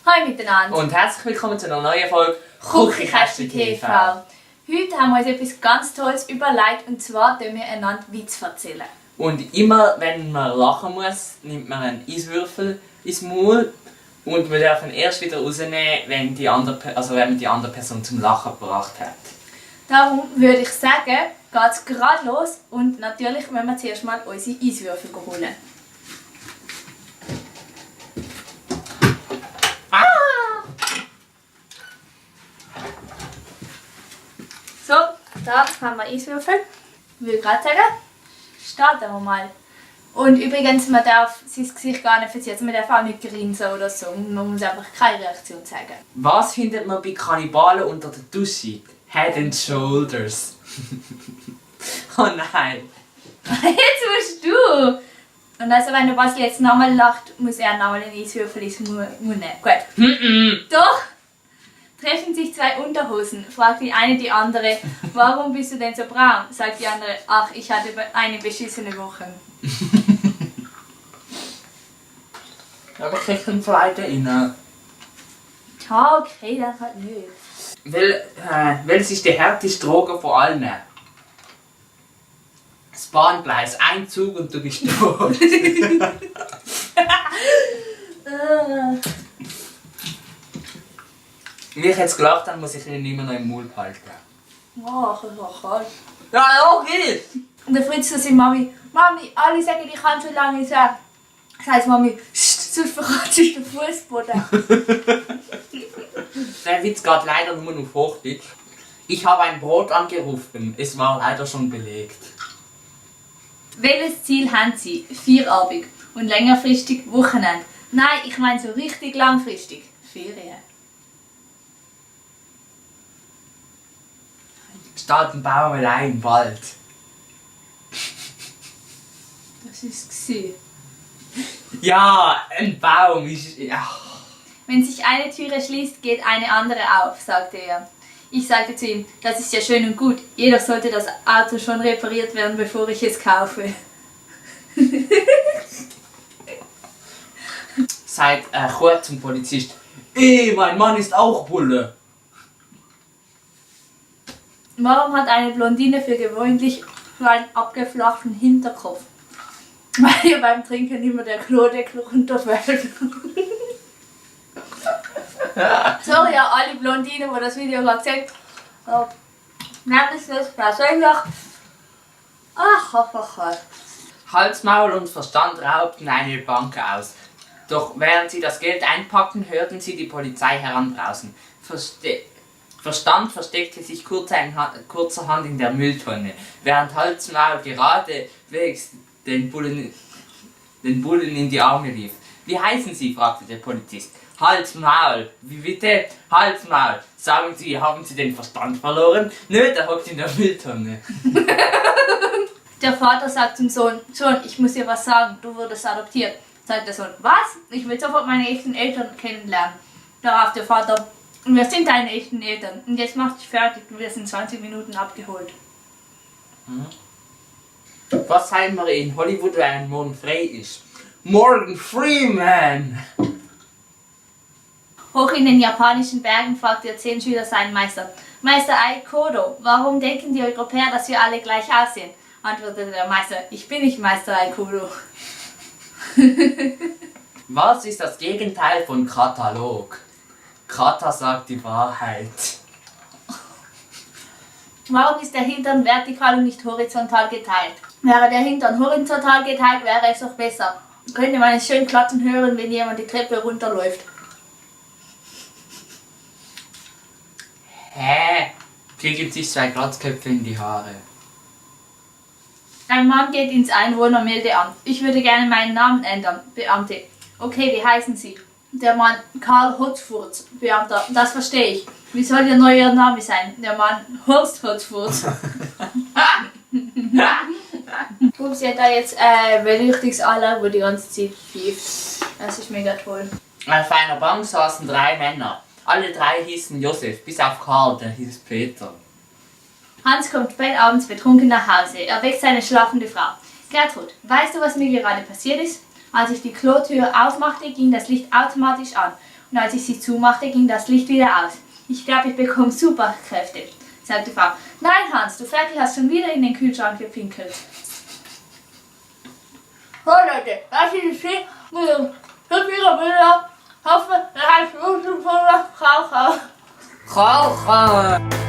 Hallo miteinander und herzlich willkommen zu einer neuen Folge Küchenkästchen TV. Heute haben wir uns etwas ganz Tolles überlegt, und zwar wir einander Witz erzählen. Und immer wenn man lachen muss, nimmt man einen Eiswürfel ins Maul und wir dürfen erst wieder rausnehmen, wenn man die andere Person zum Lachen gebracht hat. Darum würde ich sagen, geht es gerade los, und natürlich müssen wir zuerst mal unsere Eiswürfel holen. So, da haben wir Eiswürfel. Ich würde gerade sagen, starten wir mal. Und übrigens, man darf sein Gesicht gar nicht verziehen, man darf auch nicht grinsen oder so. Man muss einfach keine Reaktion zeigen. Was findet man bei Kannibalen unter der Dusche? Head and Shoulders. Oh nein. Jetzt musst du! Und also, wenn der Basel jetzt nochmal lacht, muss er nochmal einen Eiswürfel ins Mund nehmen. Gut. Doch! Treffen sich zwei Unterhosen, fragt die eine die andere, warum bist du denn so braun? Sagt die andere, ach, ich hatte eine beschissene Woche. Aber ich krieg einen zweiten rein. Ja, okay, das halt nicht. Welches ist die härteste Droge von allen? Das Bahngleis, ein Zug und du bist tot. Wie ich jetzt gelacht habe, muss ich ihn immer noch im Mund halten. Ach, das war kalt. Ja, okay! Und der Fritz zu seiner Mami, Mami, alle sagen, ich kann schon lange sagen. Sagt Mami, sonst verkratzt du den Fußboden. Der Witz geht leider nur auf Hochdeutsch. Ich habe ein Brot angerufen, es war leider schon belegt. Welches Ziel haben Sie? Vierabend und längerfristig Wochenende. Nein, ich meine so richtig langfristig. Ferien. Steht ein Baum allein im Wald. Das ist es. Ja, ein Baum ist... Ja. Wenn sich eine Türe schließt, geht eine andere auf, sagte er. Ich sagte zu ihm, das ist ja schön und gut. Jedoch sollte das Auto schon repariert werden, bevor ich es kaufe. Sagt Kuh zum Polizist, mein Mann ist auch Bulle. Warum hat eine Blondine für gewöhnlich einen abgeflachten Hinterkopf? Weil ihr beim Trinken immer der Klodeckel runterfällt. Sorry an alle Blondinen, die das Video gerade gesehen haben. Nehmt es nicht persönlich. Ach. Hals, Maul und Verstand raubten eine Bank aus. Doch während sie das Geld einpackten, hörten sie die Polizei heranbrausen. Verstand versteckte sich kurzerhand in der Mülltonne, während Hals, Maul geradewegs den Bullen in die Arme lief. Wie heißen Sie? Fragte der Polizist. Hals, Maul. Wie bitte? Hals, Maul. Sagen Sie, haben Sie den Verstand verloren? Nö, der hockt in der Mülltonne. Der Vater sagt zum Sohn, Sohn, ich muss dir was sagen, du wurdest adoptiert. Sagt der Sohn, was? Ich will sofort meine echten Eltern kennenlernen. Darauf der Vater, wir sind deine echten Eltern. Und jetzt mach dich fertig, du wirst in 20 Minuten abgeholt. Was sagen wir in Hollywood, wenn morgen frei ist? Morgan Freeman! Hoch in den japanischen Bergen fragt der 10 Schüler seinen Meister. Meister Aikodo, warum denken die Europäer, dass wir alle gleich aussehen? Antwortete der Meister, ich bin nicht Meister Aikodo. Was ist das Gegenteil von Katalog? Kata sagt die Wahrheit. Warum ist der Hintern vertikal und nicht horizontal geteilt? Wäre der Hintern horizontal geteilt, wäre es doch besser. Könnte man es schön klappen hören, wenn jemand die Treppe runterläuft. Hä? Kriegen sich zwei Glatzköpfe in die Haare. Ein Mann geht ins Einwohnermeldeamt. Ich würde gerne meinen Namen ändern. Beamte. Okay, wie heißen Sie? Der Mann Karl Hotzfurz. Beamter. Das verstehe ich. Wie soll Ihr neuer Name sein? Der Mann Horst Hotzfurz. Sie hat da jetzt Beleuchtungsanlage, wo die ganze Zeit pfeift. Das ist mega toll. Auf einer Bank saßen 3 Männer. Alle 3 hießen Josef, bis auf Karl, der hieß Peter. Hans kommt spät abends betrunken nach Hause. Er weckt seine schlafende Frau. Gertrud, weißt du, was mir gerade passiert ist? Als ich die Klotür aufmachte, ging das Licht automatisch an. und als ich sie zumachte, ging das Licht wieder aus. Ich glaube, ich bekomme Superkräfte, sagte die Frau. Nein, Hans, du Ferkel hast schon wieder in den Kühlschrank gepinkelt. So Leute, das ist die Geschichte. Hübsch ihre Bilder. Hoffe, ihr habt Frau. Rauchen!